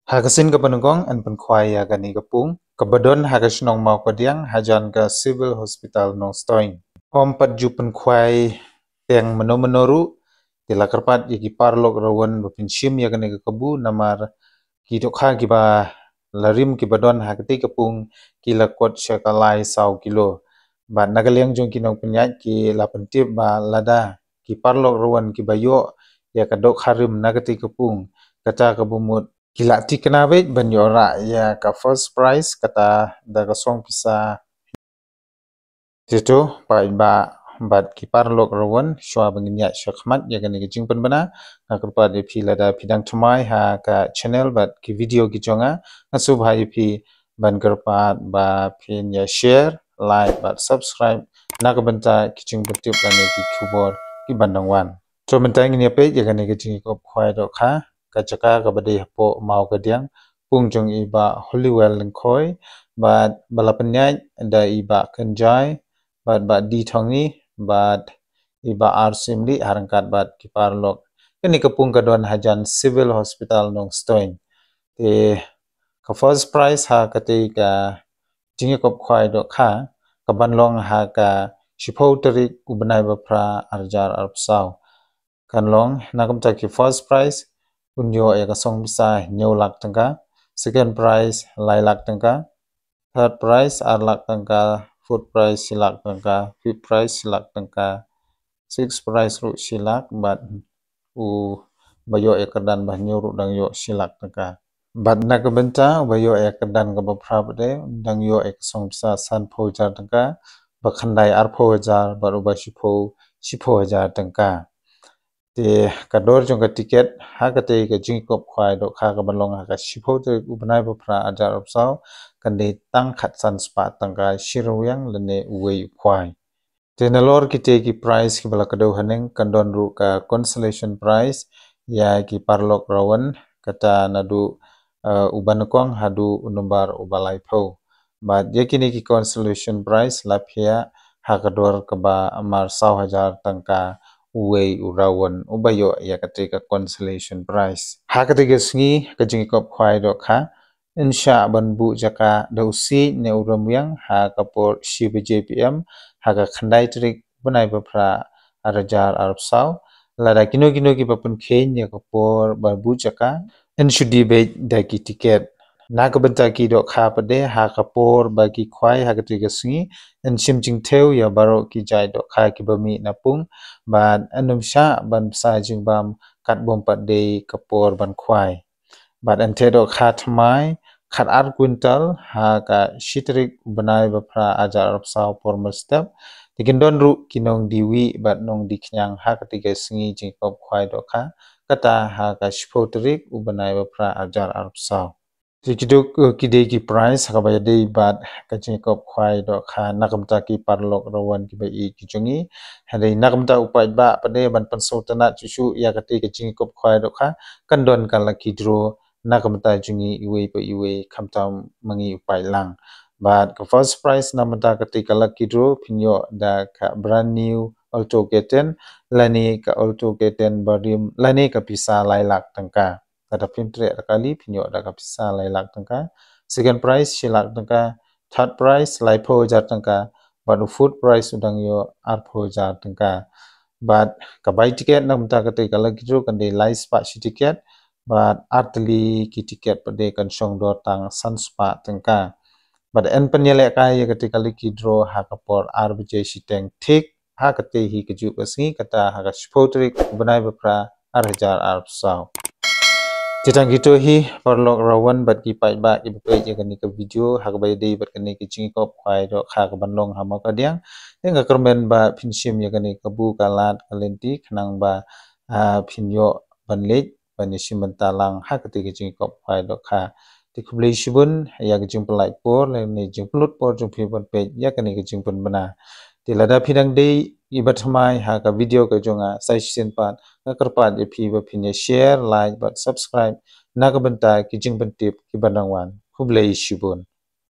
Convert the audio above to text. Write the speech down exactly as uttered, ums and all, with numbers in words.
Ha ka sien kaba nyngkong yn pynkhwai ïa kane ka pung kaba don ha ka shnong Mawkadiang hajan ka Civil Hospital Nongstoiñ. Ym pat ju pynkhwai teng mynno mynno ruh, te la kyrpad ïa ki paralok rawan ba pynshim ïa kane ka kabu namar ki dohkha kiba la rim kiba don ha katei ka pung ki la kot sha ka lai saw kilo. Bad na ka liang jong ki nongpynïaid ki la pyntip ba lada ki paralok rawan kiba ïoh ïa ka dohkha rim na katei ka pung, kata kaba mut ki la thikna beit ban ïoh rah ïa ka first prize kata da ka song pisa. Te to paidbah bad ki paralok rawan, shuwa ba ngin ïaid shakhmat ïa kane ka jingpynbna, nga kyrpad ïa phi lada phi dang thymmai ha ka channel bad ki video ki jong nga, nga sngewbha ïa phi ban kyrpad ba phin ïa share, like bad subscribe na ka bynta ki jingpyntip lane ki khubor kiban dang wan. To mynta ngin ïa peit ïa kane ka jingïakop khwai dohkha, ka jaka kaba dei hapoh Mawkadiang, pung jong i Bah Holywell Lyngkhoi bad ba la pynïaid da i Bah Kynjai bad Bah D Thongni bad i Bah R Syiemlieh ha ryngkat bad ki paralok. Kane ka pung ka don hajan Civil Hospital Nongstoiñ. Te ka first prize ha katei ka jingïakop khwai dohkha ka ban long ha ka shiphew tarik u bnai ba phra arhajar arphew saw. Kan long na ka bynta ki first prize un ïoh ïa ka song pisa hynñiew lak tyngka, second prize lai lak tyngka, third prize ar lak tyngka, fourth prize shi lak tyngka, fifth prize shi lak tyngka, sixth prize ruh shi lak bad u ba ïoh ïa ka kyrdan ba hynñiew ruh dang ïoh shi lak tyngka. Bad na ka bynta u ba ïoh ïa ka kyrdan kaba phra pat de dang ïoh ïa ka song pisa sanphew hajar tyngka, ba khyndai arphew hajar bad u ba shiphew shiphew hajar tyngka. Te ka dor jong ka tiket ha katei ka jingïakop khwai dohkha ka ban long ha ka shiphew tarik u bnai ba phra arhajar arphew saw kan dei tang khatsan spah tyngka shi ryngwiang lane uwei u khwai. Te nalor kitei ki prize kiba la kdew haneng kan don ruh ka consolation prize ïa ki paralok rawan kata naduh, eh, u ba nyngkong haduh u nombar u ba laiphew. Bad ïa kine ki consolation prize la phiah ha ka dor kaba mar saw hajar tyngka uwei u rawan u ba ïoh ïa katei ka consolation prize. Ha katei ka sngi ka jingïakop khwai dohkha yn shah ban buh jaka da u siej ne u rymwiang ha ka por shi baje P M ha ka khyndai tarik bnai ba phra arhajar arphew saw. Lada kino kino kiba pynkheiñ ïa ka por ba buh jaka yn shu die beit da ki tiket. Na ka bynta ki dohkha pat de ha ka por ba ki khwai ha katei ka sngi yn shim jingthew ïa baroh ki jait dohkha kiba mih na pung bad yn ym shah ban bsa jingbam katba ym pat dei ka por ban khwai. Bad yn theh dohkha thymmai khatar kwintal ha ka shi tarik u bnai ba phra arhajar arphew saw por mynstep. Te kin don ruh ki nongdie wieh bad nongdie khñiang ha katei ka sngi jingïakop khwai dohkha kata ha ka shiphew tarik u bnai ba phra arhajar arphew saw. Te ki dei, eh, ki dei ki prize ha kaba ïadei bad ka jingïakop khwai dohkha na ka bynta ki paralok rawan kiba ïeit ki jong ngi. Hynrei na ka bynta u paidbah pat de ban pynsngewtynnat shuh shuh ïa katei ka jingïakop khwai dohkha kan don ka lucky draw na ka bynta jong ngi iwei pa iwei khamtam ma ngi u paid lang. Bad ka first prize na ka bynta katei ka lucky draw phin ïoh da ka brand new Alto K ten lane ka Alto K ten barim lane ka pisa lai lak tyngka. Lada phim treh da kali phin ïoh da ka pisa lai lak tyngka. Second prize shi lak tyngka. Third prize laiphew hajar tyngka. Bad u fourth prize u dang ïoh arphew hajar tyngka. Bad ka bai tiket na ka bynta katei ka lucky draw kan dei lai spah shi tiket. Bad ar tylli ki tiket pat de kan shong dor tang san spah tyngka. Bad yn pynïalehkai ïa katei ka lucky draw ha ka por ar baje shiteng thik ha katei hi kajuh ka sngi kata ha ka shiphew tarik u bnai ba phra arhajar arphew saw. Te tang kito hi paralok rawan bad ki paidbah kiba peit ïa kane ka video ha kaba ïadei bad kane ka jingïakop khwai dohkha ka ban long ha Mawkadiang. Te nga kyrmen ba phin shim ïa kane ka kabu ka lad ka lynti khnang ba, ah, phin ïoh ban leit ban ïashim bynta lang ha katei ka jingïakop khwai dohkha. Te khublei shibun ïa ka jingpynlait por lane jingpynlut por jong phi ban peit ïa kane ka jingpynbna. Te lada phi dang dei iba thymmai ha ka video ka jong nga sa shisien pat nga kyrpad ïa phi ba phin ïa share, like bad subscribe na ka bynta ki jingpyntip kiban dang wan. Khublei shibun.